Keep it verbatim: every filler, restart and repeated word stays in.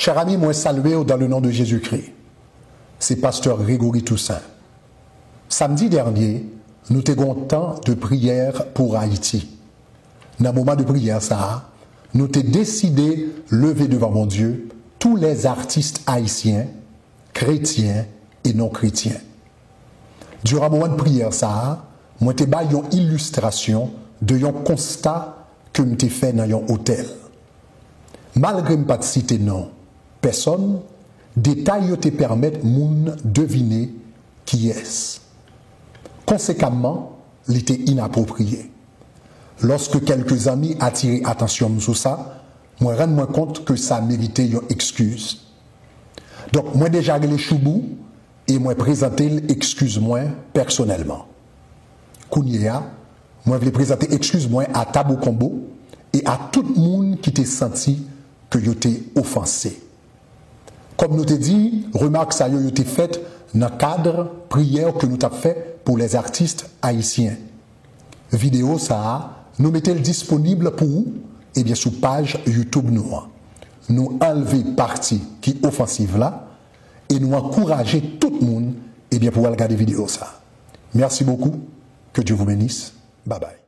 Chers amis, mwen salye w dans le nom de Jésus-Christ. Se pastè Gregory Toussaint. Samdi dènye, nou te gen yon tan de priyè pou Ayiti. Nan moman de priyè sa a, nou te deside leve devan Bondye tous les artistes haïtiens, chrétiens et non chrétiens. Diran moman de priyè sa a, mwen te bay yon ilistrasyon de yon konsta ke m te fè nan yon otèl. Malgre m pa t site non pèsòn, detay yo te pèmèt moun devine kiyès. Konsekamman, li te inapwopriye. Lòske kèlke zanmi atire atansyon m sou sa, mwen rann mwen kont ke sa merite yon ekskiz. Donk, mwen deja rele Choubou e mwen prezante l ekskiz mwen pèsonèlman. Kounye a, mwen vle prezante ekskiz mwen a Tabou Konbo e a tout moun ki te santi ke yo te ofanse. Kòm nou te di, remak sa yo, yo te fèt nan kad priyè ke nou t ap fè pou les artistes haïtiens. Videyo sa a, nou mete l disponib pou ou, ebyen, sou paj YouTube nou an. Nou anlve pati ki ofansiv la e nou ankouraje tout moun, ebyen, pou al gade videyo sa a. Merci beaucoup. Que Dieu vous bénisse. Bye bye.